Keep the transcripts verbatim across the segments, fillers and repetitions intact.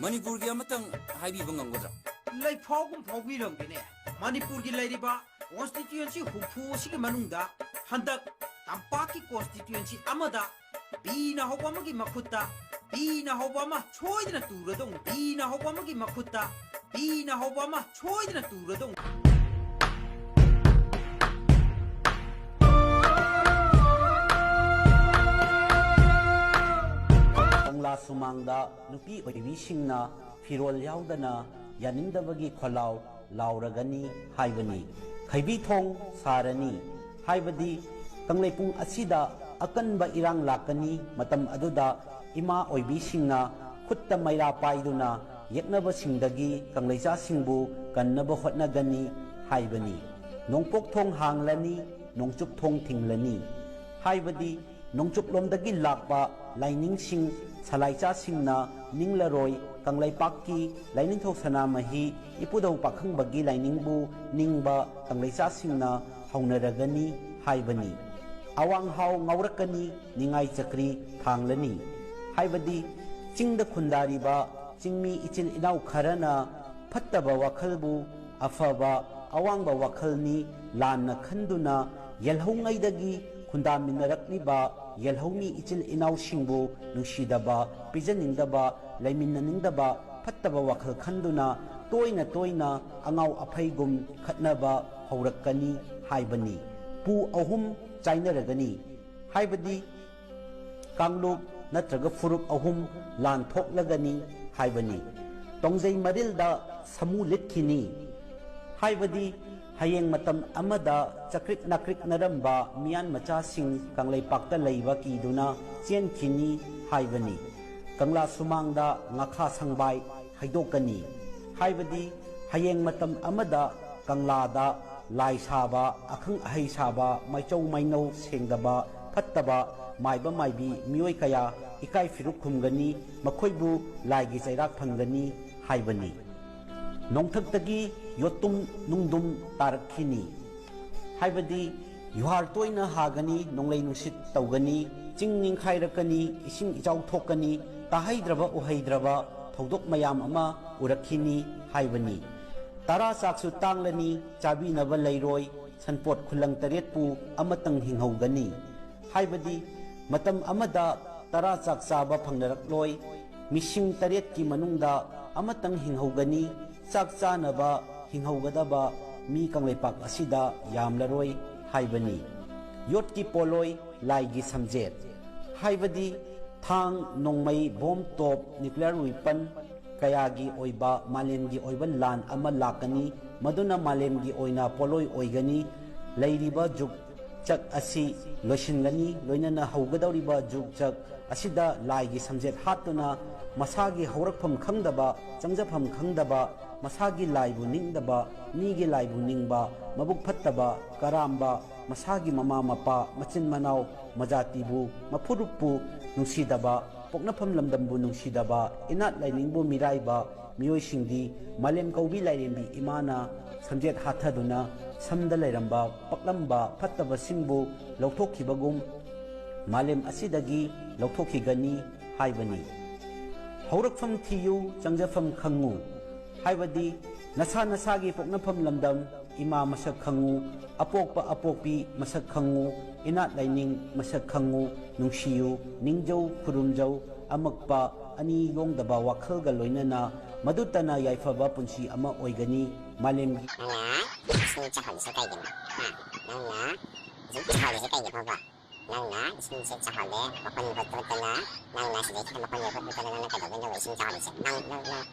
ꯃꯅꯤꯄꯨꯔꯒꯤ ꯑꯃꯇꯪ ꯍꯥꯏꯕꯤꯕ ꯉꯝꯒꯗ꯭ꯔꯥ? ꯂꯩꯐꯥꯎꯒꯨꯝ ꯐꯥꯎꯕꯤꯔꯝꯒꯦꯅꯦ꯫ ꯃꯅꯤꯄꯨꯔꯒꯤ ꯂꯩꯔꯤꯕ ꯀꯣꯟꯁꯇꯤꯇ꯭ꯌꯨꯑꯦꯟꯁꯤ ꯍꯨꯝꯐꯨ ꯑꯁꯤꯒꯤ ꯃꯅꯨꯡꯗ ꯍꯟꯗꯛ ꯇꯝꯄꯥꯛꯀꯤ ꯀꯣꯟꯁꯇꯤꯇ꯭ꯌꯨꯑꯦꯟꯁꯤ ꯑꯃꯗ ꯕꯤꯅ ꯍꯧꯕ ꯑꯃꯒꯤ ꯃꯈꯨꯠꯇ ꯕꯤꯅ ꯍꯧꯕ ꯑꯃ ꯁꯣꯏꯗꯅ ꯇꯨꯔꯗꯧꯅꯤ꯫ ꯕꯤꯅ ꯍꯧꯕ ꯑꯃꯒꯤ ꯃꯈꯨꯠꯇ ꯕꯤꯅ ꯍꯧꯕ ꯑꯃ ꯁꯣꯏꯗꯅ ꯇꯨꯔꯗꯧꯅꯤ꯫ ꯀꯪꯂꯥ ꯁꯨꯃꯥꯡꯗ ꯅꯨꯄꯤ ꯑꯣꯏꯕꯤꯁꯤꯡꯅ ꯐꯤꯔꯣꯜ ꯌꯥꯎꯗꯅ ꯌꯥꯅꯤꯡꯗꯕꯒꯤ ꯈꯣꯜꯂꯥꯎ ꯂꯥꯎꯔꯒꯅꯤ ꯍꯥꯏꯕꯅꯤ꯫ ꯈꯩꯕꯤ ꯊꯣꯡ ꯁꯥꯔꯅꯤ ꯍꯥꯏꯕꯗꯤ ꯀꯪꯂꯩꯄꯨꯡ ꯑꯁꯤꯗ ꯑꯀꯟꯕ ꯏꯔꯥꯡ ꯂꯥꯛꯀꯅꯤ꯫ ꯃꯇꯝ ꯑꯗꯨꯗ ꯏꯃꯥ ꯑꯣꯏꯕꯤꯁꯤꯡꯅ ꯈꯨꯠꯇ ꯃꯩꯔꯥ ꯄꯥꯏꯗꯨꯅ ꯌꯦꯛꯅꯕꯁꯤꯡꯗꯒꯤ ꯀꯪꯂꯩꯆꯥꯁꯤꯡꯕꯨ ꯀꯟꯅꯕ ꯍꯣꯠꯅꯒꯅꯤ ꯍꯥꯏꯕꯅꯤ꯫ ꯅꯣꯡꯄꯣꯛ ꯊꯣꯡ ꯍꯥꯡꯂꯅꯤ, ꯅꯣꯡꯆꯨꯞ ꯊꯣꯡ ꯊꯤꯡꯂꯅꯤ ꯍꯥꯏꯕꯗꯤ ꯅꯣꯡꯆꯨꯞꯂꯣꯝꯗꯒꯤ ꯂꯥꯛꯄ ꯂꯥꯏꯅꯤꯡꯁꯤꯡ ꯁꯂꯥꯏꯆꯥꯁꯤꯡꯅ ꯅꯤꯡꯂꯔꯣꯏ꯫ ꯀꯪꯂꯩꯄꯥꯛꯀꯤ ꯂꯥꯏꯅꯤꯡꯊꯧ ꯁꯅꯥꯃꯍꯤ ꯏꯄꯨꯗꯧ ꯄꯥꯈꯪꯕꯒꯤ ꯂꯥꯏꯅꯤꯡꯕꯨ ꯅꯤꯡꯕ ꯀꯪꯂꯩꯆꯥꯁꯤꯡꯅ ꯍꯧꯅꯔꯒꯅꯤ ꯍꯥꯏꯕꯅꯤ꯫ ꯑꯋꯥꯡꯍꯥꯎ ꯉꯥꯎꯔꯛꯀꯅꯤ, ꯅꯤꯡꯉꯥꯏ ꯆꯀ꯭ꯔꯤ ꯊꯥꯡꯂꯅꯤ ꯍꯥꯏꯕꯗꯤ ꯆꯤꯡꯗ ꯈꯨꯟꯗꯥꯔꯤꯕ ꯆꯤꯡꯃꯤ ꯏꯆꯤꯜ ꯏꯅꯥꯎ ꯈꯔꯅ ꯐꯠꯇꯕ ꯋꯥꯈꯜꯕꯨ ꯑꯐꯕ ꯑꯋꯥꯡꯕ ꯋꯥꯈꯜꯅꯤ ꯂꯥꯟꯅ ꯈꯟꯗꯨꯅ ꯌꯦꯜꯍꯧꯉꯩꯗꯒꯤ ꯈꯨꯟꯗꯥꯃꯤꯟꯅꯔꯛꯂꯤꯕ ꯌꯦꯜꯍꯧꯃꯤ ꯏꯆꯤꯜ ꯏꯅꯥꯎꯁꯤꯡꯕꯨ ꯅꯨꯡꯁꯤꯗꯕ, ꯄꯤꯖꯅꯤꯡꯗꯕ, ꯂꯩꯃꯤꯟꯅꯅꯤꯡꯗꯕ ꯐꯠꯇꯕ ꯋꯥꯈꯜ ꯈꯟꯗꯨꯅ ꯇꯣꯏꯅ ꯇꯣꯏꯅ ꯑꯉꯥꯎ ꯑꯐꯩꯒꯨꯝ ꯈꯠꯅꯕ ꯍꯧꯔꯛꯀꯅꯤ ꯍꯥꯏꯕꯅꯤ꯫ ꯄꯨ ꯑꯍꯨꯝ ꯆꯥꯏꯅꯔꯒꯅꯤ ꯍꯥꯏꯕꯗꯤ ꯀꯥꯡꯂꯨꯞ ꯅꯠꯇ꯭ꯔꯒ ꯐꯨꯔꯨꯞ ꯑꯍꯨꯝ ꯂꯥꯟ ꯊꯣꯛꯂꯒꯅꯤ ꯍꯥꯏꯕꯅꯤ꯫ ꯇꯣꯡꯖꯩ ꯃꯔꯤꯜꯗ ꯁꯃꯨ ꯂꯤꯠꯈꯤꯅꯤ ꯍꯥꯏꯕꯗꯤ ꯍꯌꯦꯡ ꯃꯇꯝ ꯑꯃꯗ ꯆꯀ꯭ꯔꯤꯛ ꯅꯥꯀ꯭ꯔꯤꯛꯅꯔꯝꯕ ꯃꯤꯌꯥꯟ ꯃꯆꯥꯁꯤꯡ ꯀꯪꯂꯩꯄꯥꯛꯇ ꯂꯩꯕ ꯀꯤꯗꯨꯅ ꯆꯦꯟꯈꯤꯅꯤ ꯍꯥꯏꯕꯅꯤ꯫ ꯀꯪꯂꯥ ꯁꯨꯃꯥꯡꯗ ꯉꯥꯈꯥ ꯁꯪꯕꯥꯏ ꯍꯩꯗꯣꯛꯀꯅꯤ ꯍꯥꯏꯕꯗꯤ ꯍꯌꯦꯡ ꯃꯇꯝ ꯑꯃꯗ ꯀꯪꯂꯥꯗ ꯂꯥꯏ ꯁꯥꯕ, ꯑꯈꯪ ꯑꯍꯩ ꯁꯥꯕ, ꯃꯥꯏꯆꯧ ꯃꯥꯏꯅꯧ ꯁꯦꯡꯗꯕ, ꯐꯠꯇꯕ ꯃꯥꯏꯕ ꯃꯥꯏꯕꯤ ꯃꯤꯑꯣꯏ ꯀꯌꯥ ꯏꯀꯥꯏ ꯐꯤꯔꯨꯛ ꯈꯨꯝꯒꯅꯤ, ꯃꯈꯣꯏꯕꯨ ꯂꯥꯏꯒꯤ ꯆꯩꯔꯥꯛ ꯐꯪꯒꯅꯤ ꯍꯥꯏꯕꯅꯤ꯫ ꯅꯣꯡꯊꯛꯇꯒꯤ ꯌꯣꯠꯇꯨꯝ ꯅꯨꯡꯗꯨꯝ ꯇꯥꯔꯛꯈꯤꯅꯤ ꯍꯥꯏꯕꯗꯤ ꯌꯨꯍꯥꯔ ꯇꯣꯏꯅ ꯍꯥꯒꯅꯤ, ꯅꯣꯡꯂꯩ ꯅꯨꯡꯁꯤꯠ ꯇꯧꯒꯅꯤ, ꯆꯤꯡ ꯅꯤꯡꯈꯥꯏꯔꯛꯀꯅꯤ, ꯏꯁꯤꯡ ꯏꯆꯥꯎ ꯊꯣꯛꯀꯅꯤ, ꯇꯥꯍꯩꯗ꯭ꯔꯕ ꯎꯍꯩꯗ꯭ꯔꯕ ꯊꯧꯗꯣꯛ ꯃꯌꯥꯝ ꯑꯃ ꯎꯔꯛꯈꯤꯅꯤ ꯍꯥꯏꯕꯅꯤ꯫ ꯇꯔꯥ ꯆꯥꯛꯁꯨ ꯇꯥꯡꯂꯅꯤ, ꯆꯥꯕꯤꯅꯕ ꯂꯩꯔꯣꯏ, ꯁꯟꯄꯣꯠ ꯈꯨꯂꯪ ꯇꯔꯦꯠꯄꯨ ꯑꯃꯇꯪ ꯍꯤꯡꯍꯧꯒꯅꯤ꯫ ꯍꯥꯏꯕꯗꯤ ꯃꯇꯝ ꯑꯃꯗ ꯇꯔꯥ ꯆꯥꯛ ꯆꯥꯕ ꯐꯪꯅꯔꯛꯂꯣꯏ, ꯃꯤꯁꯤꯡ ꯇꯔꯦꯠꯀꯤ ꯃꯅꯨꯡꯗ ꯑꯃꯇꯪ ꯍꯤꯡꯍꯧꯒꯅꯤ꯫ ꯆꯥꯛ ꯆꯥꯅꯕ ꯍꯤꯡꯍꯧꯒꯗꯕ ꯃꯤ ꯀꯪꯂꯩꯄꯥꯛ ꯑꯁꯤꯗ ꯌꯥꯝꯂꯔꯣꯏ ꯍꯥꯏꯕꯅꯤ꯫ ꯌꯣꯠꯀꯤ ꯄꯣꯠꯂꯣꯏ, ꯂꯥꯏꯒꯤ ꯁꯝꯖꯦꯠ, ꯍꯥꯏꯕꯗꯤ ꯊꯥꯡ, ꯅꯣꯡꯃꯩ, ꯕꯣꯝ, ꯇꯣꯞ, ꯅ꯭ꯌꯨꯀ꯭ꯂꯤꯌꯔ ꯋꯤꯄꯟ ꯀꯌꯥꯒꯤ ꯑꯣꯏꯕ ꯃꯥꯂꯦꯝꯒꯤ ꯑꯣꯏꯕ ꯂꯥꯟ ꯑꯃ ꯂꯥꯛꯀꯅꯤ, ꯃꯗꯨꯅ ꯃꯥꯂꯦꯝꯒꯤ ꯑꯣꯏꯅ ꯄꯣꯠꯂꯣꯏ ꯑꯣꯏꯒꯅꯤ꯫ ꯂꯩꯔꯤꯕ ꯖꯨꯒ ꯆꯛ ꯑꯁꯤ ꯂꯣꯏꯁꯤꯟꯒꯅꯤ, ꯂꯣꯏꯅꯅ ꯍꯧꯒꯗꯧꯔꯤꯕ ꯖꯨꯒ ꯆꯛ ꯑꯁꯤꯗ ꯂꯥꯏꯒꯤ ꯁꯝꯖꯦꯠ ꯍꯥꯠꯇꯨꯅ ꯃꯁꯥꯒꯤ ꯍꯧꯔꯛꯐꯝ ꯈꯪꯗꯕ, ꯆꯪꯖꯐꯝ ꯈꯪꯗꯕ, ꯃꯁꯥꯒꯤ ꯂꯥꯏꯕꯨ ꯅꯤꯡꯗꯕ, ꯃꯤꯒꯤ ꯂꯥꯏꯕꯨ ꯅꯤꯡꯕ, ꯃꯕꯨꯛ ꯐꯠꯇꯕ, ꯀꯔꯥꯝꯕ, ꯃꯁꯥꯒꯤ ꯃꯃꯥ ꯃꯄꯥ, ꯃꯆꯤꯟ ꯃꯅꯥꯎ, ꯃꯖꯥꯇꯤꯕꯨ, ꯃꯐꯨꯔꯨꯞꯄꯨ ꯅꯨꯡꯁꯤꯗꯕ, ꯄꯣꯛꯅꯐꯝ ꯂꯝꯗꯝꯕꯨ ꯅꯨꯡꯁꯤꯗꯕ, ꯏꯅꯥꯠ ꯂꯥꯏꯅꯤꯡꯕꯨ ꯃꯤꯔꯥꯏꯕ ꯃꯤꯑꯣꯏꯁꯤꯡꯗꯤ ꯃꯥꯂꯦꯝ ꯀꯧꯕꯤ ꯂꯥꯏꯔꯦꯝꯕꯤ ꯏꯃꯥꯅ ꯁꯝꯖꯦꯠ ꯍꯥꯠꯊꯗꯨꯅ ꯁꯝꯗ ꯂꯩꯔꯝꯕ ꯄꯛꯂꯝꯕ ꯐꯠꯇꯕꯁꯤꯡꯕꯨ ꯂꯧꯊꯣꯛꯈꯤꯕꯒꯨꯝ ꯃꯥꯂꯦꯝ ꯑꯁꯤꯗꯒꯤ ꯂꯧꯊꯣꯛꯈꯤꯒꯅꯤ ꯍꯥꯏꯕꯅꯤ꯫ ꯍꯧꯔꯛꯐꯝ ꯊꯤꯌꯨ, ꯆꯪꯖꯐꯝ ꯈꯪꯉꯨ ꯍꯥꯏꯕꯗꯤ ꯅꯁꯥ ꯅꯁꯥꯒꯤ ꯄꯣꯛꯅꯐꯝ ꯂꯝꯗꯝ, ꯏꯃꯥ ꯃꯁꯛ ꯈꯪꯉꯨ, ꯑꯄꯣꯛꯄ ꯑꯄꯣꯛꯄꯤ ꯃꯁꯛ ꯈꯪꯉꯨ, ꯏꯅꯥꯠ ꯂꯥꯏꯅꯤꯡ ꯃꯁꯛ ꯈꯪꯉꯨ, ꯅꯨꯡꯁꯤꯌꯨ, ꯅꯤꯡꯖꯧ, ꯈꯨꯔꯨꯝꯖꯧ, ꯑꯃꯛꯄ, ꯑꯅꯤ ꯂꯣꯡꯗꯕ ꯋꯥꯈꯜꯒ ꯂꯣꯏꯅꯅ ꯃꯗꯨꯇꯅ ꯌꯥꯏꯐꯕ ꯄꯨꯟꯁꯤ ꯑꯃ ꯑꯣꯏꯒꯅꯤ꯫ ꯃꯥꯂꯦꯝꯒꯤ ꯅꯪꯅ ꯏꯁꯤꯡ ꯆꯥꯍꯜꯂꯤꯁꯦ ꯀꯩꯒꯤꯅꯣ? ꯍꯥ? ꯅꯪꯅ ꯍꯧꯖꯤꯛ ꯆꯥꯍꯜꯂꯤꯁꯦ ꯀꯩꯒꯤꯅꯣꯕ? ꯅꯪꯅ ꯏꯁꯤꯡꯁꯦ ꯆꯥꯍꯜꯂꯦ, ꯃꯈꯣꯟ ꯌꯧꯍꯟꯕꯗꯅ, ꯅꯪꯅ ꯁꯤꯗꯩꯁꯤꯗ ꯃꯈꯣꯟ ꯌꯧꯍꯟꯕꯗꯅ ꯅꯪꯅ ꯀꯩꯗꯧꯗꯣꯏꯅꯣꯕ ꯏꯁꯤꯡ ꯆꯥꯍꯜꯂꯤꯁꯦ? ꯅꯪ, ꯅꯪ, ꯅꯪ,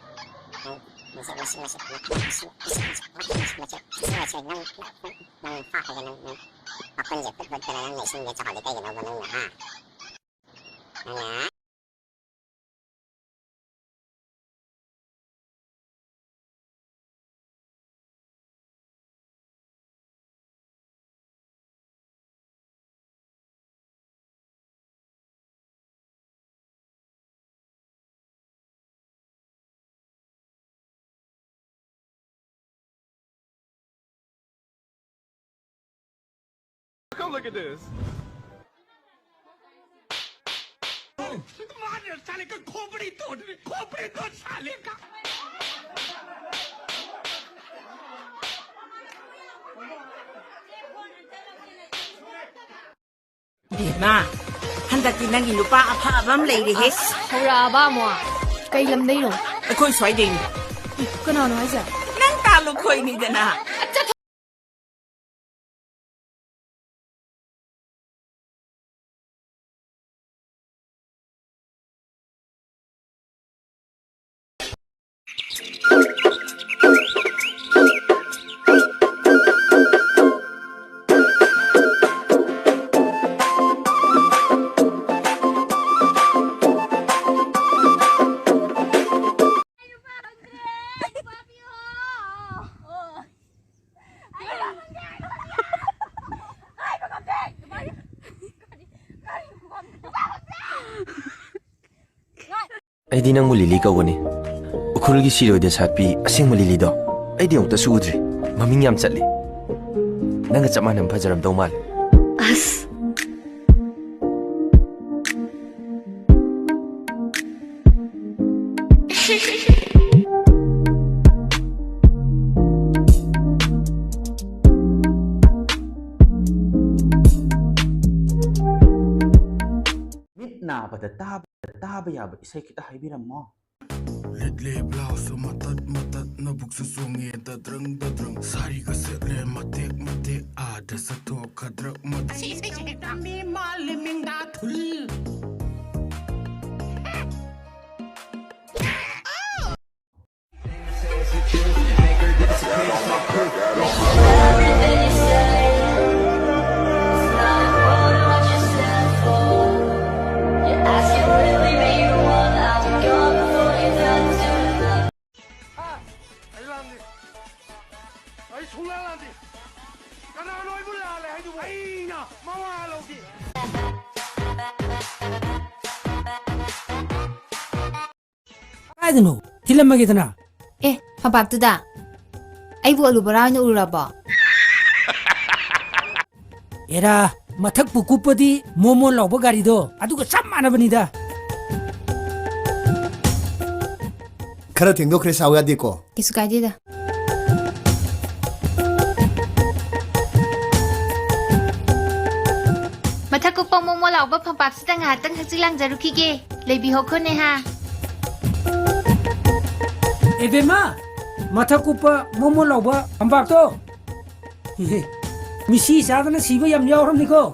ꯅꯪ, ꯃꯁꯤ, ꯃꯁꯤ, ꯃꯁꯤ, ꯃꯁꯤ, ꯃꯁꯤ, ꯃꯁꯤ, ꯃꯁꯤ, ꯃꯁꯤ, ꯃꯁꯤ, ꯅꯪ, ꯅꯪ, ꯅꯪ, ꯅꯪ ꯐꯥꯔꯒ ꯅꯪ, ꯅꯪ ꯃꯈꯣꯟꯁꯦ ꯐꯨꯠ ꯐꯨꯠꯇꯅ ꯅꯪꯅ ꯏꯁꯤꯡꯁꯦ ꯆꯥꯍꯜꯂꯤ ꯀꯩꯒꯤꯅꯣꯕ ꯅꯪꯅ, ꯍꯥ? ꯅꯪꯅ Come look at this. मार साले का खोपड़ी तोड़, खोपड़ी तोड़ साले का। ꯕꯦꯝꯃ, ꯍꯟꯗꯛꯇꯤ ꯅꯪꯒꯤ ꯅꯨꯄꯥ ꯑꯐꯕ ꯑꯃ ꯂꯩꯔꯦꯍꯦ꯫ ꯑꯁ, ꯍꯧꯔꯛꯑꯕ ꯑꯃꯨꯛ? ꯀꯩ ꯂꯝꯗꯩꯅꯣ? ꯑꯩꯈꯣꯏ ꯁ꯭ꯋꯥꯏꯗꯩꯅꯤ꯫ ꯀꯅꯥꯅꯣ ꯍꯥꯏꯁꯦ? ꯅꯪ ꯇꯥꯂꯨ ꯈꯣꯏꯅꯤꯗꯅ꯫ ꯑꯩꯗꯤ ꯅꯪꯕꯨ ꯂꯤꯂꯤ ꯀꯧꯒꯅꯤ꯫ ꯎꯈ꯭ꯔꯨꯜꯒꯤ ꯁꯤꯔꯣꯏꯗ ꯁꯥꯠꯄꯤ ꯑꯁꯦꯡꯕ ꯂꯤꯂꯤꯗꯣ꯫ ꯑꯩꯗꯤ ꯑꯃꯨꯛꯇꯁꯨ ꯎꯗ꯭ꯔꯤ꯫ ꯃꯃꯤꯡ ꯌꯥꯝ ꯆꯠꯂꯤ꯫ ꯅꯪꯒ ꯆꯞ ꯃꯥꯟꯅꯕ ꯐꯖꯔꯝꯗꯧ ꯃꯥꯜꯂꯤ꯫ ꯑꯁ꯫ ꯃꯤꯠ ꯅꯥꯕꯗ ꯇꯥꯕ, ꯇꯥꯕ ꯌꯥꯕ ꯏꯁꯩ ꯈꯤꯇ ꯍꯥꯏꯕꯤꯔꯝꯃꯣ꯫ ꯂꯤꯠꯂꯦ ꯕ꯭ꯂꯥꯎꯁꯁꯨ ꯃꯇꯠ ꯃꯇꯠ, ꯅꯕꯨꯛꯁꯨ ꯆꯣꯡꯉꯦ ꯗꯗ꯭ꯔꯪ ꯗꯗ꯭ꯔꯪ, ꯁꯥꯔꯤꯒ ꯁꯦꯠꯂꯦ ꯃꯇꯦꯛ ꯃꯇꯦꯛ, ꯑꯥꯗ ꯆꯠꯊꯣꯛ ꯈꯗ꯭ꯔꯛ ꯃꯗ꯭ꯔꯛ꯫ ꯑꯁꯤ ꯏꯁꯩꯁꯦ ꯇꯝꯕꯤ ꯃꯥꯜꯂꯤ ꯃꯤꯡꯗ ꯊꯨꯜ꯫ ꯑꯩ ꯂꯥꯟꯗꯦ꯫ ꯑꯩ ꯁꯨꯡꯂꯥꯟ ꯂꯥꯟꯗꯦ꯫ ꯀꯅꯥꯅꯣ ꯑꯩꯕꯨ ꯂꯥꯜꯂꯦ ꯍꯥꯏꯗꯨꯕꯨ? ꯑꯩꯅ ꯃꯋꯥ ꯂꯧꯗꯦ꯫ ꯀꯥꯏꯗꯅꯣ? ꯊꯤꯜꯂꯝꯃꯒꯦꯗꯅ꯫ ꯑꯦ, ꯐꯝꯄꯥꯛꯇꯨꯗ꯫ ꯑꯩꯕꯨ ꯑꯂꯨ ꯕꯣꯔꯥ ꯑꯣꯏꯅ ꯎꯔꯨꯔꯕꯣ? ꯑꯦꯔꯥ, ꯃꯊꯛꯄꯨ ꯀꯨꯞꯄꯗꯤ ꯃꯣꯟ ꯃꯣꯟ ꯂꯥꯎꯕ ꯒꯥꯔꯤꯗꯣ ꯑꯗꯨꯒ ꯆꯞ ꯃꯥꯟꯅꯕꯅꯤꯗ꯫ ꯈꯔ ꯊꯦꯡꯗꯣꯛꯈ꯭ꯔꯦ, ꯁꯥꯎ ꯌꯥꯗꯦꯀꯣ꯫ ꯀꯩꯁꯨ ꯀꯥꯏꯗꯦꯗ꯫ ꯃꯊꯛ ꯀꯨꯞꯄ ꯃꯣꯃꯣ ꯂꯥꯎꯕ ꯐꯝꯄꯥꯛꯁꯤꯗ ꯉꯥꯏꯍꯥꯛꯇꯪ ꯍꯛꯆꯤꯛ ꯂꯥꯡꯖꯔꯨꯈꯤꯒꯦ꯫ ꯂꯩꯕꯤꯍꯧꯈꯣꯅꯦ ꯍꯥ꯫ ꯑꯦꯕꯦꯝꯃ, ꯃꯊꯛ ꯀꯨꯞꯄ ꯃꯣꯃꯣ ꯂꯥꯎꯕ ꯐꯝꯄꯥꯛꯇꯣ꯫ ꯃꯤꯁꯤ ꯆꯥꯗꯅ ꯁꯤꯕ ꯌꯥꯝ ꯌꯥꯎꯔꯝꯅꯤꯀꯣ꯫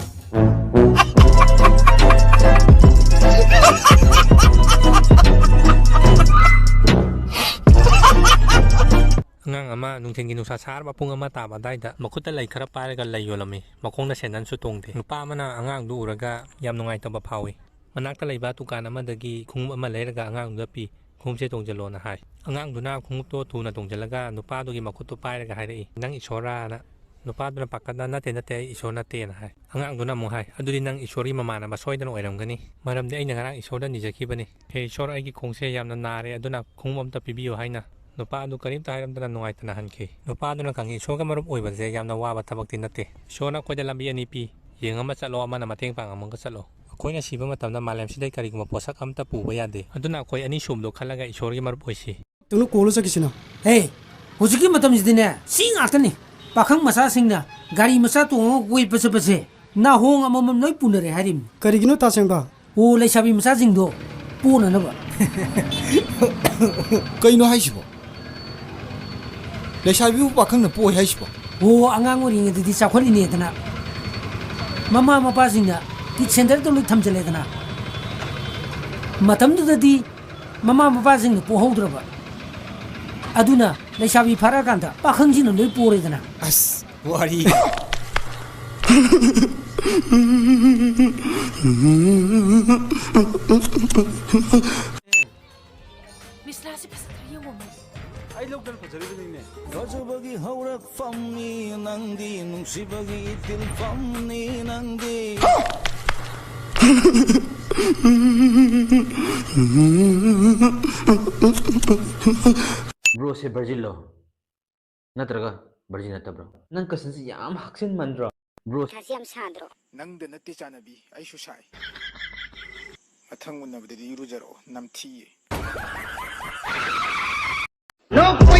ꯑꯉꯥꯡ ꯑꯃ ꯅꯨꯡꯊꯤꯜꯒꯤ ꯅꯨꯡꯁꯥ ꯁꯥꯔꯕ ꯄꯨꯡ ꯑꯃ ꯇꯥꯕ ꯑꯗꯥꯏꯗ ꯃꯈꯨꯠꯇ ꯂꯩ ꯈꯔ ꯄꯥꯏꯔꯒ ꯂꯩ ꯌꯣꯜꯂꯝꯃꯤ꯫ ꯃꯈꯣꯡꯗ ꯁꯦꯟꯗꯟꯁꯨ ꯇꯣꯡꯗꯦ꯫ ꯅꯨꯄꯥ ꯑꯃꯅ ꯑꯉꯥꯡꯗꯨ ꯎꯔꯒ ꯌꯥꯝ ꯅꯨꯡꯉꯥꯏꯇꯕ ꯐꯥꯎꯏ꯫ ꯃꯅꯥꯛꯇ ꯂꯩꯕ ꯗꯨꯀꯥꯟ ꯑꯃꯗꯒꯤ ꯈꯣꯡꯎꯞ ꯑꯃ ꯂꯩꯔꯒ ꯑꯉꯥꯡꯗꯨꯗ ꯄꯤ꯫ "ꯈꯣꯡꯎꯞꯁꯦ ꯇꯣꯡꯖꯜꯂꯣꯅ" ꯍꯥꯏ꯫ ꯑꯉꯥꯡꯗꯨꯅ ꯈꯣꯡꯎꯞꯇꯣ ꯊꯨꯅ ꯇꯣꯡꯖꯜꯂꯒ ꯅꯨꯄꯥꯗꯨꯒꯤ ꯃꯈꯨꯠꯇꯨ ꯄꯥꯏꯔꯒ ꯍꯥꯏꯔꯛꯏ, "ꯅꯪ ꯏꯁꯣꯔꯔꯥꯅ?" ꯅꯨꯄꯥꯗꯨꯅ ꯄꯥꯈꯠꯅ, "ꯅꯠꯇꯦ, ꯅꯠꯇꯦ, ꯑꯩ ꯏꯁꯣꯔ ꯅꯠꯇꯦꯅ" ꯍꯥꯏ꯫ ꯑꯉꯥꯡꯗꯨꯅ ꯑꯃꯨꯛ ꯍꯥꯏ, "ꯑꯗꯨꯗꯤ ꯅꯪ ꯏꯁꯣꯔꯒꯤ ꯃꯃꯥꯟꯅꯕ ꯁꯣꯏꯗꯅ ꯑꯣꯏꯔꯝꯒꯅꯤ, ꯃꯔꯝꯗꯤ ꯑꯩꯅ ꯉꯔꯥꯡ ꯏꯁꯣꯔꯗ ꯅꯤꯖꯈꯤꯕꯅꯤ, 'ꯍꯦ ꯏꯁꯣꯔ, ꯑꯩꯒꯤ ꯈꯣꯡꯁꯦ ꯌꯥꯝꯅ ꯅꯥꯔꯦ, ꯑꯗꯨꯅ ꯈꯣꯡꯎꯞ ꯑꯝꯇ ꯄꯤꯕꯤꯌꯨ' ꯍꯥꯏꯅ"꯫ ꯅꯨꯄꯥ ꯑꯗꯨ ꯀꯔꯤꯝꯇ ꯍꯥꯏꯔꯝꯗꯅ ꯅꯨꯡꯉꯥꯏꯇꯅ ꯍꯟꯈꯤ꯫ ꯅꯨꯄꯥ ꯑꯗꯨꯅ ꯈꯪꯏ, ꯏꯁꯣꯔꯒ ꯃꯔꯨꯞ ꯑꯣꯏꯕꯁꯦ ꯌꯥꯝꯅ ꯋꯥꯕ ꯊꯕꯛꯇꯤ ꯅꯠꯇꯦ꯫ ꯏꯁꯣꯔꯅ ꯑꯩꯈꯣꯏꯗ ꯂꯝꯕꯤ ꯑꯅꯤ ꯄꯤ, ꯌꯦꯡ ꯑꯃ ꯆꯠꯂꯣ, ꯑꯃꯅ ꯃꯇꯦꯡ ꯄꯥꯡ ꯑꯃꯒ ꯆꯠꯂꯣ꯫ ꯑꯩꯈꯣꯏꯅ ꯁꯤꯕ ꯃꯇꯝꯗ ꯃꯥꯂꯦꯝꯁꯤꯗꯩ ꯀꯔꯤꯒꯨꯝꯕ ꯄꯣꯠꯁꯛ ꯑꯝꯇ ꯄꯨꯕ ꯌꯥꯗꯦ꯫ ꯑꯗꯨꯅ ꯑꯩꯈꯣꯏ ꯑꯅꯤꯁꯨꯕꯗꯣ ꯈꯜꯂꯒ ꯏꯁꯣꯔꯒꯤ ꯃꯔꯨꯞ ꯑꯣꯏꯁꯤ꯫ ꯇꯨꯡꯅ ꯀꯣꯜꯂ ꯆꯠꯈꯤꯁꯤꯅ꯫ ꯍꯦ, ꯍꯧꯖꯤꯛꯀꯤ ꯃꯇꯝꯁꯤꯗꯤꯅꯦ, ꯁꯤ ꯉꯥꯛꯇꯅꯤ꯫ ꯄꯥꯈꯪ ꯃꯆꯥꯁꯤꯡꯅ ꯒꯥꯔꯤ ꯃꯆꯥ ꯇꯣꯡꯉꯒ ꯀꯣꯏꯕ ꯆꯠꯄꯁꯦ ꯅꯥꯍꯣꯡ ꯑꯃꯃꯝ ꯂꯣꯏ ꯄꯨꯅꯔꯦ ꯍꯥꯏꯔꯤꯕꯅꯤ꯫ ꯀꯔꯤꯒꯤꯅꯣ ꯇꯥ ꯁꯦꯡꯕ? ꯑꯣ, ꯂꯩꯁꯥꯕꯤ ꯃꯆꯥꯁꯤꯡꯗꯣ ꯄꯣꯅꯅꯕ꯫ ꯀꯩꯅꯣ ꯍꯥꯏꯁꯤꯕꯣ? ꯂꯩꯁꯥꯕꯤꯕꯨ ꯄꯥꯈꯪꯅ ꯄꯣꯏ ꯍꯥꯏꯁꯤꯕꯣ? ꯑꯣ, ꯑꯉꯥꯡ ꯑꯣꯏꯔꯤꯉꯩꯗꯗꯤ ꯆꯥꯎꯈꯠꯂꯤꯅꯦꯗꯅ ꯃꯃꯥ ꯃꯄꯥꯁꯤꯡꯅ ꯀꯤꯠ ꯁꯦꯟꯇꯔꯗ ꯂꯣꯏ ꯊꯝꯖꯜꯂꯦꯗꯅ꯫ ꯃꯇꯝꯗꯨꯗꯗꯤ ꯃꯃꯥ ꯃꯄꯥꯁꯤꯡꯅ ꯄꯣꯍꯧꯗ꯭ꯔꯕ꯫ ꯑꯗꯨꯅ ꯂꯩꯁꯥꯕꯤ ꯐꯥꯔꯛꯑꯀꯥꯟꯗ ꯄꯥꯈꯪꯁꯤꯡꯅ ꯂꯣꯏ ꯄꯣꯔꯦꯗꯅ꯫ ꯑꯁ, ꯋꯥꯔꯤ꯫ ꯃꯤꯁꯂꯥꯁꯤ ꯐꯖꯗ꯭ꯔꯥ ꯌꯦꯡꯉꯣꯃꯦ꯫ ꯑꯩ ꯂꯧꯗꯅ ꯐꯖꯔꯤꯕꯅꯤꯅꯦ꯫ ꯐꯖꯕꯒꯤ ꯍꯧꯔꯛꯐꯝꯅꯤ ꯅꯪꯗꯤ, ꯅꯨꯡꯁꯤꯕꯒꯤ ꯏꯊꯤꯜꯐꯝꯅꯤ ꯅꯪꯗꯤ꯫ ꯕ꯭ꯔꯣꯁꯦ ꯚꯔꯖꯤꯟꯂꯣ? ꯅꯠꯇ꯭ꯔꯒ ꯚꯔꯖꯤꯟ ꯅꯠꯇꯕ꯭ꯔꯣ? ꯅꯪ ꯀꯁꯤꯟꯁꯤ ꯌꯥꯝ ꯍꯛꯆꯤꯟꯃꯟꯗ꯭ꯔꯣ? ꯕ꯭ꯔꯣ꯫ ꯃꯊꯥꯁꯤ ꯌꯥꯝ ꯁꯥꯗ꯭ꯔꯣ? ꯅꯪꯗ ꯅꯠꯇꯦ ꯆꯥꯟꯅꯕꯤ, ꯑꯩꯁꯨ ꯁꯥꯏ꯫ ꯃꯊꯪ ꯎꯅꯕꯗꯗꯤ ꯏꯔꯨꯖꯔꯛꯑꯣ, ꯅꯝꯊꯤꯌꯦ꯫ Don't